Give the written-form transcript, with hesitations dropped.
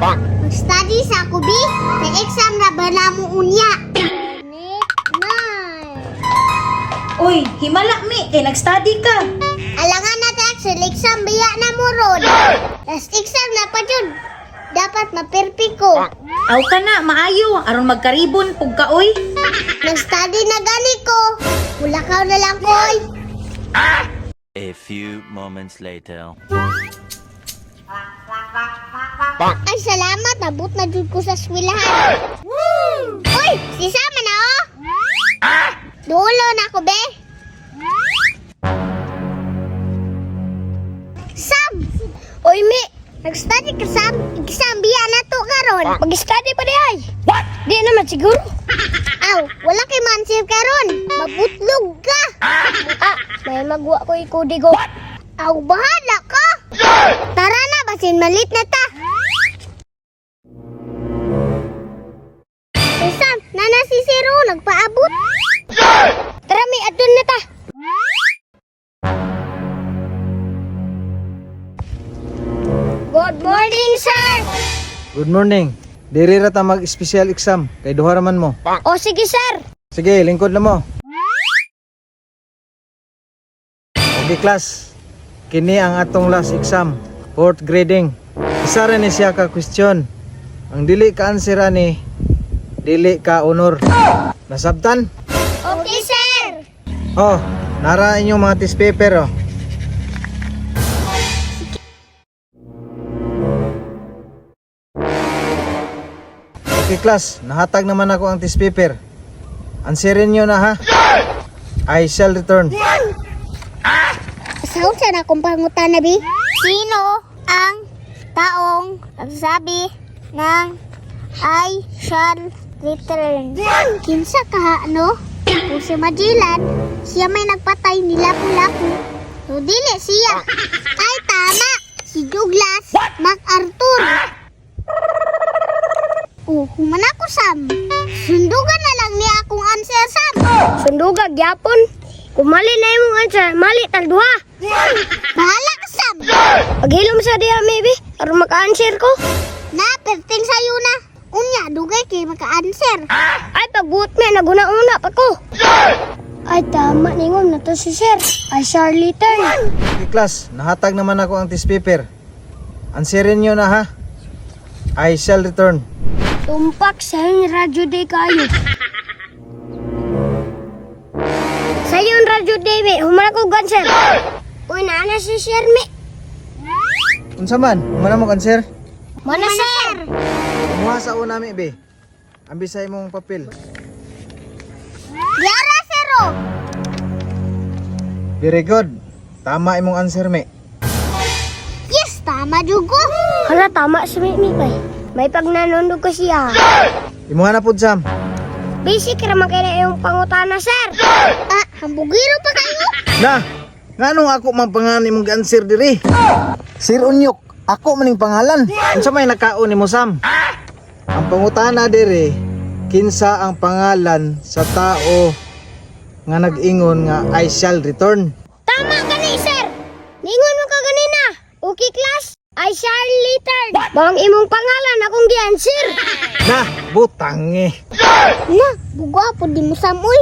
Mag-study sa ako, bi. May exam na ba na mo unya? Nine. Uy, himala mi kay nag-study ka. Alangan na ta, Axel, exam biya na mo ron. Last exam na pa jud. Dapat ma-perfect ko. Aw ka na, maayo aron magkaribon pug ka oy. Nag-study na gani ko. Mulakaw na lang ko, oy. A few moments later. Ay, salamat. Nabot na jud ko sa eskwelahan. Uy, si Sama na, oh. Dulo na ako, be. Sam! Uy, mi. Nag-study ka, Sam. Exam biya na to karon. Mag-study pa di ay. What? Di naman siguro. Aw, wala kay mansir karon. Mabutlog ka. Ah, may magwa ko ikodigo. Aw, bahala ka. Tara na, basin malit na ta. Eh, Sam, nana si Zero, nagpaabot. Tara mi, adun na ta. Good morning, sir. Good morning. Diri ra ta mag-special exam kay duha ra man mo. O sige, sir. Sige, lingkod na mo. Okay class. Kini ang atong last exam, fourth grading. Isa ra ni siya ka question. Ang dili ka answer ani, dili ka honor. Nasabtan? Okay, sir. Oh, nara inyong mga test paper oh. Okay class, nahatag naman ako ang test paper. Answerin nyo na ha. I shall return. Saan sa na akong pangutana, bi? Sino ang taong nagsabi ng "I shall return"? Kinsa ka, no? Kung si Magellan, siya may nagpatay ni Lapu-Lapu. So, dili siya. Ay, tama! Si Douglas MacArthur. Oh, human ako, Sam. Sundugan na lang niya akong answer, Sam. Sunduga gyapon. Kung mali na imong answer, mali tag duha. Bahala ka, Sam. Paghilom sa diha, maybe, aron maka-answer ko. Na, perting sayo na. Unya, dugay kay maka-answer. Ay, pagbuot mi, naguna-una pa ko. Ay, tama ningon na to si sir. Ay, Charlie turn. Okay class, nahatag naman ako ang test paper. Answerin nyo na ha. I shall return. Tumpak sa yung radyo day kayo. Sa yung radyo day, me. Humana ko gan, sir. Uy, naana si sir, me. Unsa man? Humana mo answer? Mana, sir. Kumuha sa una mi be. Ambisay mong papel. Yara, sero. Very good. Tama imong answer mi. Yes, tama jugo. Hala, tama si me, me, bay. May pagnanundog ko siya. Imuha na pud Sam. Basic raman kayo na iyong pangutana, sir. Ah, hambugiro pa kayo? Na, nganong ako man pangalan imong answer diri? Sir Unyok, ako maning pangalan. Unsa may nakaon nimo Sam? Ang pangutana diri, kinsa ang pangalan sa tao nga nag-ingon nga "I shall return"? Tama gani, sir. Ningon mo ka ganina. Okay, class. I shall return. Bang imong pangalan akong gi-answer. Na, butang eh. Na, bugwa po di mo samoy.